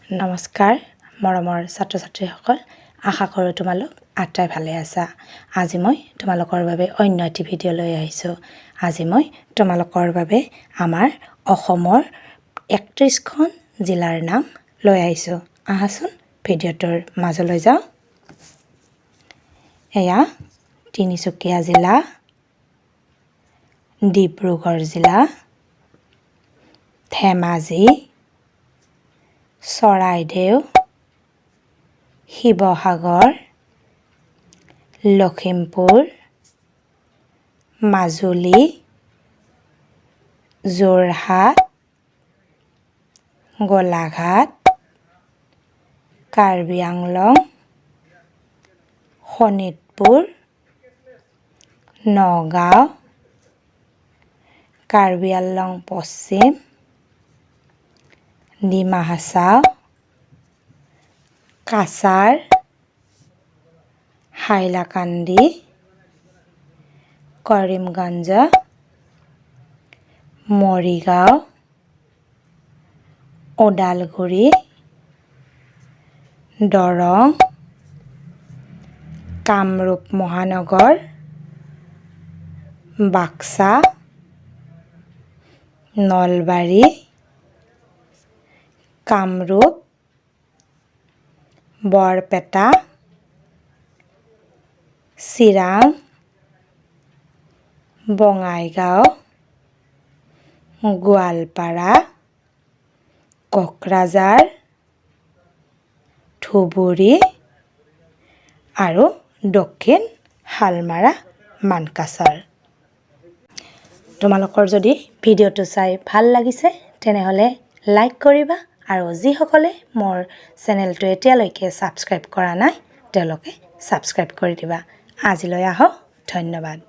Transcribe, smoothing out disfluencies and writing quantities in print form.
নমস্কাৰ মৰমৰ ছাত্ৰ ছাত্ৰীসকল, আশা কৰোঁ তোমালোক আটাই ভালে আছা। আজি মই তোমালোকৰ বাবে অন্য এটি ভিডিঅ' লৈ আহিছোঁ। আজি মই তোমালোকৰ বাবে আমাৰ অসমৰ 31খন জিলাৰ নাম লৈ আহিছোঁ। আহাচোন, ভিডিঅ'টোৰ মাজলৈ যাওঁ। এয়া তিনিচুকীয়া জিলা, ডিব্ৰুগড় জিলা, ধেমাজি, চৰাইদেউ, শিৱসাগৰ, লখিমপুৰ, মাজুলী, যোৰহাট, গোলাঘাট, কাৰ্বি আংলং, শোণিতপুৰ, নগাঁও, কাৰ্বি আংলং পশ্চিম, ডিমা হাছাও, কাছাৰ, হাইলাকান্দি, কৰিমগঞ্জ, মৰিগাঁও, ওদালগুৰি, দৰং, কামৰূপ মহানগৰ, বাক্সা, নলবাৰী, কামৰূপ, বৰপেটা, চিৰাং, বঙাইগাঁও, গোৱালপাৰা, কোকৰাঝাৰ, ধুবুৰী আৰু দক্ষিণ শালমাৰা মানকাছাৰ। তোমালোকৰ যদি ভিডিঅ'টো চাই ভাল লাগিছে, তেনেহ'লে লাইক কৰিবা আৰু যিসকলে মোৰ চেনেলটো এতিয়ালৈকে ছাবস্ক্ৰাইব কৰা নাই, তেওঁলোকে ছাবস্ক্ৰাইব কৰি দিবা। আজিলৈ আহোঁ, ধন্যবাদ।